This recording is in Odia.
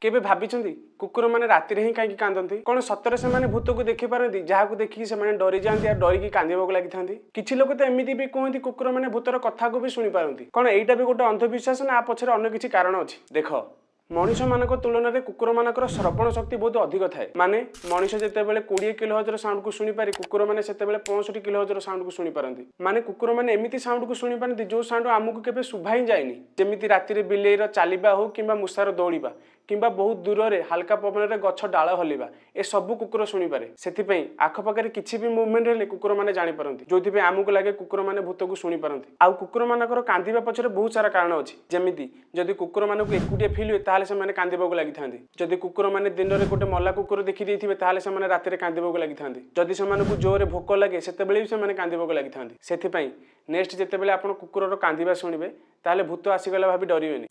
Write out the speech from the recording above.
କେବେ ଭାବିଛନ୍ତି, କୁକୁରମାନେ ରାତିରେ ହିଁ କାହିଁକି କାନ୍ଦନ୍ତି? କ'ଣ ସତରେ ସେମାନେ ଭୂତକୁ ଦେଖିପାରନ୍ତି, ଯାହାକୁ ଦେଖିକି ସେମାନେ ଡରିଯାଆନ୍ତି ଆଉ ଡରିକି କାନ୍ଦିବାକୁ ଲାଗିଥାନ୍ତି? କିଛି ଲୋକ ତ ଏମିତି ବି କୁହନ୍ତି, କୁକୁରମାନେ ଭୂତର କଥାକୁ ବି ଶୁଣିପାରନ୍ତି। କ'ଣ ଏଇଟା ବି ଗୋଟେ ଅନ୍ଧବିଶ୍ୱାସ ନା ଆ ପଛରେ ଅନ୍ୟ କିଛି କାରଣ ଅଛି? ଦେଖ, ମଣିଷମାନଙ୍କ ତୁଳନାରେ କୁକୁରମାନଙ୍କର ଶ୍ରବଣ ଶକ୍ତି ବହୁତ ଅଧିକ ଥାଏ। ମାନେ ମଣିଷ ଯେତେବେଳେ 20 କିଲୋ ହର୍ଜର ସାଉଣ୍ଡକୁ ଶୁଣିପାରେ, କୁକୁରମାନେ ସେତେବେଳେ 65 କିଲୋ ହର୍ଜର ସାଉଣ୍ଡକୁ ଶୁଣିପାରନ୍ତି। ମାନେ କୁକୁରମାନେ ଏମିତି ସାଉଣ୍ଡକୁ ଶୁଣିପାରନ୍ତି, ଯୋଉ ସାଉଣ୍ଡ ଆମକୁ କେବେ ଶୁଭା ହିଁ ଯାଏନି। ଯେମିତି ରାତିରେ ବିଲେଇର ଚାଲିବା ହଉ କିମ୍ବା ମୂଷାର ଦୌଡ଼ିବା କିମ୍ବା ବହୁତ ଦୂରରେ ହାଲକା ପବନରେ ଗଛ ଡାଳ ହଲିବା, ଏସବୁ କୁକୁର ଶୁଣିପାରେ। ସେଥିପାଇଁ ଆଖପାଖରେ କିଛି ବି ମୁଭମେଣ୍ଟ ହେଲେ କୁକୁରମାନେ ଜାଣିପାରନ୍ତି, ଯୋଉଥିପାଇଁ ଆମକୁ ଲାଗେ କୁକୁରମାନେ ଭୂତକୁ ଶୁଣିପାରନ୍ତି। ଆଉ କୁକୁରମାନଙ୍କର କାନ୍ଦିବା ପଛରେ ବହୁତ ସାରା କାରଣ ଅଛି। ଯେମିତି ଯଦି କୁକୁରମାନଙ୍କୁ ଏକୁଟିଆ ଫିଲ୍ ହୁଏ, ତାହେଲେ ସେମାନେ କାନ୍ଦିବାକୁ ଲାଗିଥାନ୍ତି। ଯଦି କୁକୁରମାନେ ଦିନରେ ଗୋଟେ ମଲା କୁକୁର ଦେଖି ଦେଇଥିବେ, ତାହେଲେ ସେମାନେ ରାତିରେ କାନ୍ଦିବାକୁ ଲାଗିଥାନ୍ତି। ଯଦି ସେମାନଙ୍କୁ ଜୋରରେ ଭୋକ ଲାଗେ, ସେତେବେଳେ ବି ସେମାନେ କାନ୍ଦିବାକୁ ଲାଗିଥାନ୍ତି। ସେଥିପାଇଁ ନେକ୍ସଟ ଯେତେବେଳେ ଆପଣ କୁକୁରର କାନ୍ଦିବା ଶୁଣିବେ, ତାହେଲେ ଭୂତ ଆସିଗଲା ଭାବି ଡରିବେନି।